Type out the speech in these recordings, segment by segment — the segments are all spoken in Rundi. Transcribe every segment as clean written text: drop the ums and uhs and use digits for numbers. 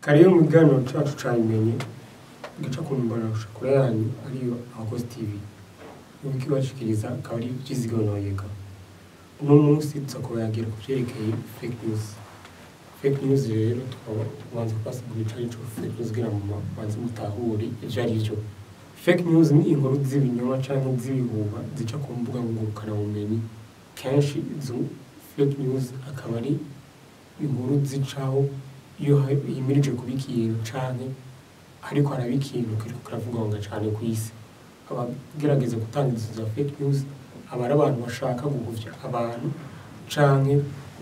Karibu mu kiganiro cacu cabimenye gica ku mbonesha yanyu ariyo Abakozi TV. Ukibashikiriza akaba ari Vyizigiro Noyega. Uno munsi tuza kubayagira ku vyerekeye fake news. Fake news rero tukabanza kubasigurira ico arico fake news kugira ngo mubanze mutahure ivyo arivyo. Fake news ni inkuru z'ibinyoma canke z'ibihuha zica ku mbuga ngurukanabumenyi. Kenshi izo fake news akaba ari inkuru zicaho iyo himirije kuba ikintu canke hariko haraba ikintu kiriko kiravugwanga cane kw'isi. Abagerageza gutanga izo za fake news aba ari abantu bashaka guhuvya abantu canke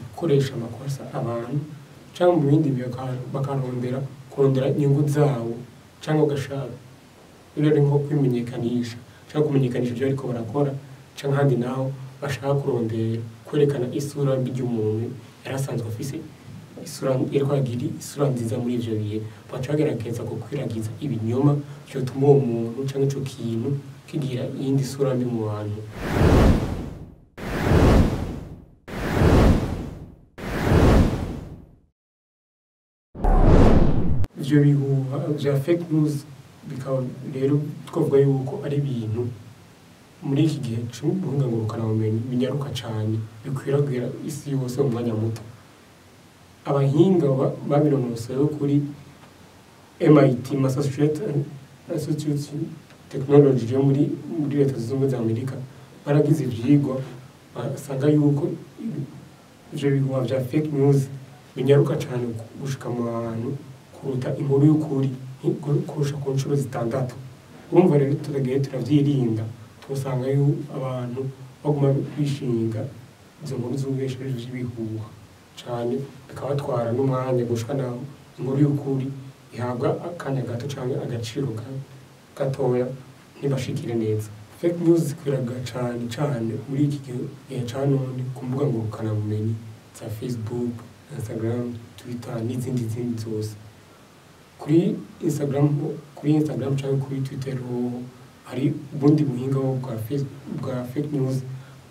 gukoresha amakosa abantu canke mu bindi bihe bakarondera kurondera inyungu zabo canke bagashaka rero nko kwimenyekanisha canke kumenyekanisha ivyo bariko barakora canke ahandi naho bashaka kurondera kwerekana isura mbi ry'umuntu yari asanzwe afise isura yariko aragira isura nziza muri ivyo bihe, baca bagerageza gukwiragiza ibinyoma vyotuma uwo muntu canke ico kintu kigira iyindi sura mbi mu bantu. Ivyo bihuha vya fake news bikaba rero twovuga yuko ari ibintu muri iki gihe c'ubuhinga ngurukanabumenyi binyaruka cane, bikwiragira isi yose mu mwanya muto. Abahinga babinonosoye bo kuri MIT, Massachusetts Institute Technology yo muri Leta Zunze Ubumwe za Amerika, baragize ivyigwa basanga yuko ivyo bihuha vya fake news binyaruka cane gushika mu bantu kuruta inkuru y'ukuri, kurusha ku ncuro 6. Urumva rero turagiye turavyirinda, twosanga yuko abantu baguma bishinga izo nkuru z'ububeshe vy'ibihuha cane, bikabatwara n'umwanya gushika naho inkuru y'ukuri ihabwa akanya gato canke agaciro gatoya ntibashikire neza. Fake news zikwiraga cane cane muri iki gihe ca none ku mbuga ngurukanabumenyi za Facebook, Instagram, Twitter n'izindi zindi zose. Kuri Instagram canke kuri Twitter hoho hari ubundi buhinga bwa fake news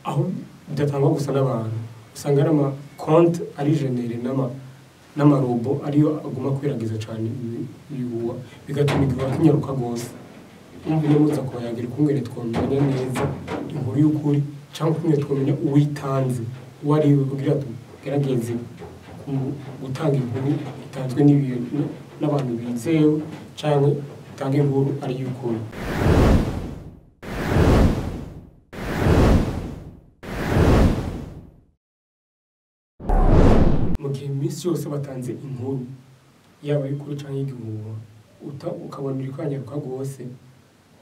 aho bidatangwa gusa n'abantu, usanga ari ama konti ari genere n'amarobo ariyo aguma akwiragiza cane ibihuha, bigatuma igihuha kinyaruka gose. Urumva iyo muza kubayagira ukungene twomenya neza inkuru y'ukuri canke ukungene twomenya uwitanze uwo ariwe kugira tugerageze gutanga inkuru itanzwe n'ibintu n'abantu bizewe canke utange inkuru ari iy'ukuri. Mu gihe imisi yose batanze inkuru yaba iy'ukuri canke iy'igihuha, ukabona iriko iranyaruka gose,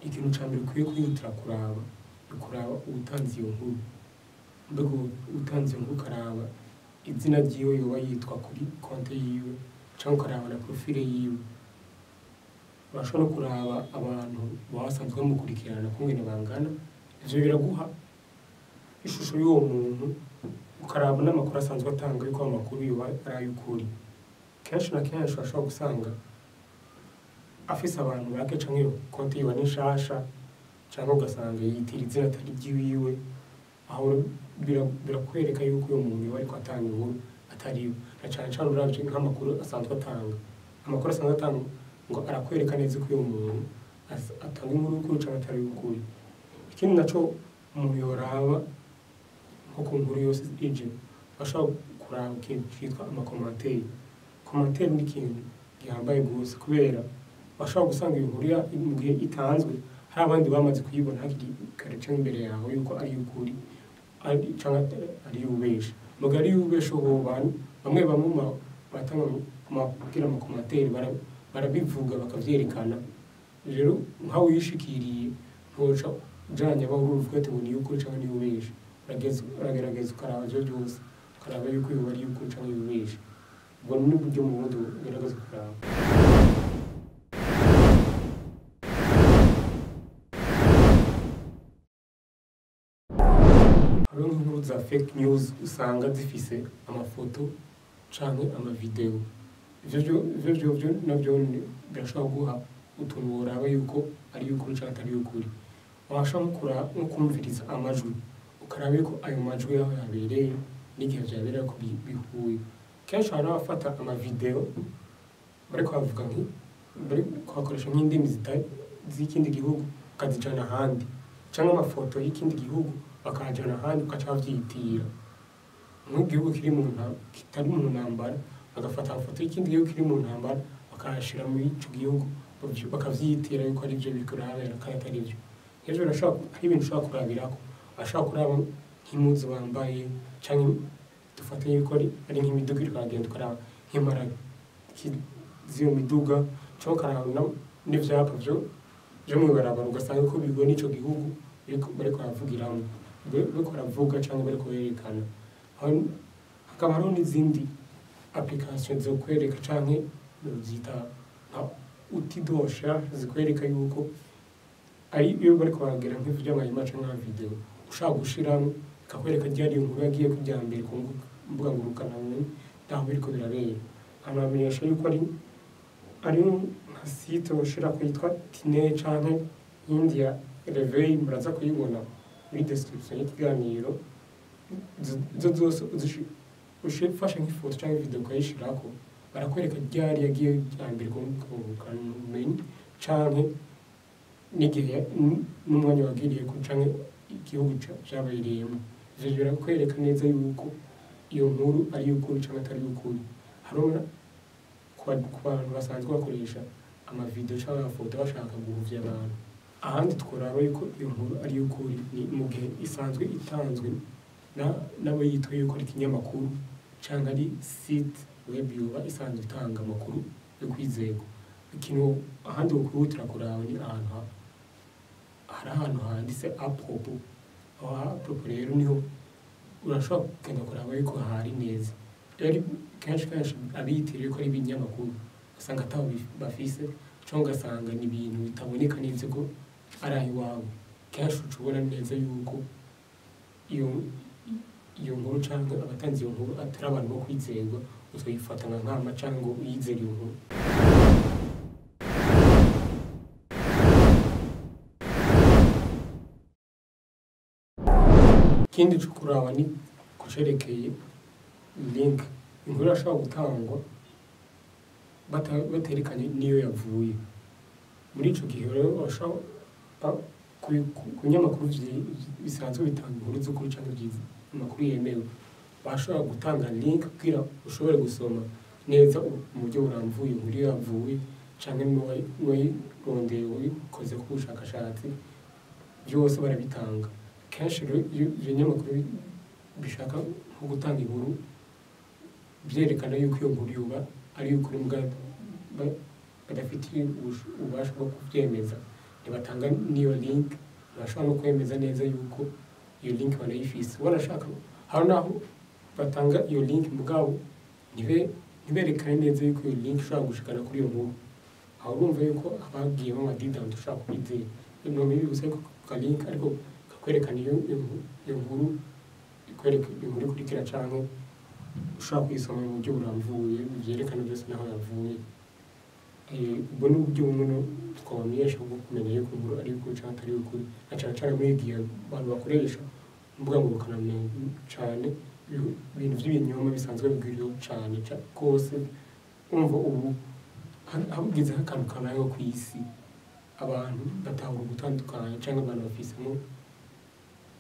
ikintu ca mbere ukwiye kwihutira kuraba ni kuraba uwutanze iyo nkuru. Mbega uwutanze iyo nkuru ukaraba izina ryiwe yoba yitwa kuri konte yiwe canke ukaraba na profile yiwe. Urashobora no kuraba abantu baba basanzwe bamukurikirana ukungene bangana, ivyo biraguha ishusho y'uwo muntu, ukaraba n'amakuru asanzwe atanga yuko ayo makuru yoba ari ay'ukuri. Kenshi na kenshi urashobora gusanga afise abantu bake canke iyo konti yiwe ni nshasha, canke ugasanga yitira izina atari iryiwiwe, aho birakwereka yuko uyo muntu yoba ariko atanga inkuru atariyo. Na cane cane uravye nk'amakuru asanzwe atanga, amakuru asanzwe atanga ngo arakwereka neza ko uyo muntu atanga inkuru y'ukuri canke atari iy'ukuri. Ikindi naco umuntu yoraba nko ku nkuru yose ije, urashobora kuraba ikintu citwa amakomantere. Komantere ni ikintu gihambaye gose kubera urashobora gusanga iyo nkuru mu gihe itanzwe hari abandi bamaze kuyibona hakiri kare canke imbere yawe yuko ari iy'ukuri canke ari iy'ububeshe. Mu gihe ari iy'ububeshe hoho bamwe bamwe batanga kugira amakomantere barabivuga bakavyerekana. Rero nkawe uyishikiriye ntoca ujanye abahuru uvuga ati ngo ni iy'ukuri canke ni iy'ububeshe. Uragerageza ukaraba ivyo vyose, ukaraba yuko yoba ari iy'ukuri canke iy'ububeshe. Ubwo ni uburyo mu bundi ugerageza kuraba. Hariho nk'inkuru za fake news usanga zifise amafoto canke amavideo. Ivyo vyovyo navyo birashobora guha utuntu woraba yuko ari iy'ukuri canke atari iy'ukuri. Washobora nko kumviriza amajwi, ukaraba yuko ayo majwi aho yabereye n'igihe vyabereyeko bihuye. Kenshi hari n'abafata amavideo Bariko bavuga bariko bakoresha nk'indimi z'ikindi gihugu bakazijana ahandi, canke amafoto y'ikindi gihugu bakayajana ahandi, bagaca bavyitira nk'igihugu kiri mu kitari mu ntambara, bagafata amafoto y'ikindi gihugu kiri mu ntambara bakayashira muri ico gihugu, bakavyitira yuko ari vyo biriko birahabera kandi atari vyo. Rero hari ibintu ushobora kurabirako, ashobora kuraba nk'impuzu bambaye, canke dufate yuko ari nk'imiduga iriko iragenda, ukaraba nk'imparati z'iyo miduga, canke ukaraba n'ivyapa vyo mw'ibarabara, ugasanga ko bigwa n'ico gihugu bariko baravugiramwo, bariko baravuga canke bariko berekana. Hakaba hariho n'izindi application zokwereka, canke novyita nka outil de recherche zikwereka yuko ari iyo bariko baragira nk'ivyo vy'amahema canke nka video ushaka gushiramwo, ikakwereka ryari iyo nkuru yagiye kujya mbere ku mbuga ngurukanabumenyi naho biriko birabera. Anamenyesha yuko ari nka site ushirako yitwa Tine canke iyindi ya Reveil, muraza kuyibona muri description y'ikiganiro. Izo zose ufashe nk'ifoto canke video ukayishirako, barakwereka ryari yagiye bya mbere ku mbuga ngurukanabumenyi canke n'igihe n'umwanya wagiriyeko canke igihugu vyabereyemwo. Ivyo birakwereka neza yuko iyo nkuru ari iy'ukuri canke atari iy'ukuri. Hariho ku bantu basanzwe bakoresha amavideo canke amafoto bashaka guhuvya abantu. Ahandi tworaba yuko iyo nkuru ari iy'ukuri ni mu gihe isanzwe itanzwe n'abo yitwa yuko ari ikinyamakuru canke ari site web yoba isanzwe itanga amakuru yo kwizerwa. Ikintu ahandi wokwihutira kuraba ni ahantu hari ahantu handitse à propos. Aho à propos rero niho urashobora kugenda kuraba yuko hari neza. Rero kenshi kenshi abiyitiriye ko ari ibinyamakuru usanga ataho bafise, canke ugasanga ni ibintu bitaboneka neza ko ari ahiwawe. Kenshi uca ubona neza yuko iyo nkuru canke abatanze iyo nkuru atari abantu bo kwizerwa, uzoyifata nka nkama canke ngo uyizere iyo nkuru. Ikindi co kuraba ni kucerekeye link. Inkuru irashobora gutangwa baterekanye n'iyo yavuye. Muri ico gihe rero ku binyamakuru bisanzwe bitanga inkuru z'ukuri canke amakuru yemewe, bashobora gutanga link kugira ushobore gusoma neza mu buryo buramvuye inkuru iyo yavuye canke n'uwayirondeye uyikozeko ubushakashatsi, vyose barabitanga. Kenshi rero iyo ibinyamakuru bishaka nko gutanga inkuru vyerekana yuko iyo nkuru yoba ari iy'ukuri muga badafitiye ububasha bwo kuvyemeza, ntibatanga n'iyo link, ntibashobora no kwemeza neza yuko iyo link banayifise. Wanashaka hari naho batanga iyo link mugabo ntiberekane neza yuko iyo link ishobora gushikana kuri iyo nkuru. Aho urumva yuko habagiyemwo amadidandi ushobora kubizera. Nomenya ko ka link ariko kakwerekana iyo nkuru, ikwereka inkuru ikurikira canke ushobora kuyisoma mu buryo buramvuye, vyerekana vyose naho yavuye. Ubwo ni uburyo bumwe twobamenyesha bwo kumenya yuko inkuru ari iy'ukuri canke atari iy'ukuri, na cane cane muri iki gihe abantu bakoresha imbuga ngurukanabumenyi cane, ibintu vy'ibinyoma bisanzwe bigwiriyeho cane gose. Urumva ubu hagize nk'akantu kabayeho kw'isi, abantu batahura ugutandukanya canke abantu bafisemwo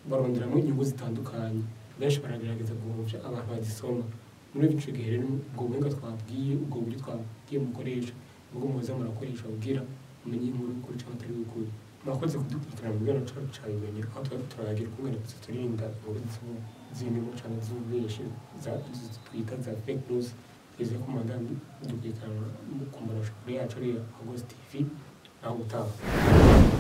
baronderamwo inyungu zitandukanye, benshi baragerageza guhovya abantu bazisoma. Muri ico gihe rero ubwo buhinga twabwiye, ubwo buryo twabwiye mukoresha, nibwo muza murakoresha kugira mumenye inkuru y'ukuri canke atari iy'ukuri. Murakoze kudukurikirana mu kiganiro cacu ca Bimenye, aho tuba turabagira ukungene turinda inkuru z'ibinyoma canke z'ububeshi twita za fake news. Twizeye ko mubandanya mudukurikirana ku mboneshakure yacu ariyo Hagos TV. Naho ubutaha.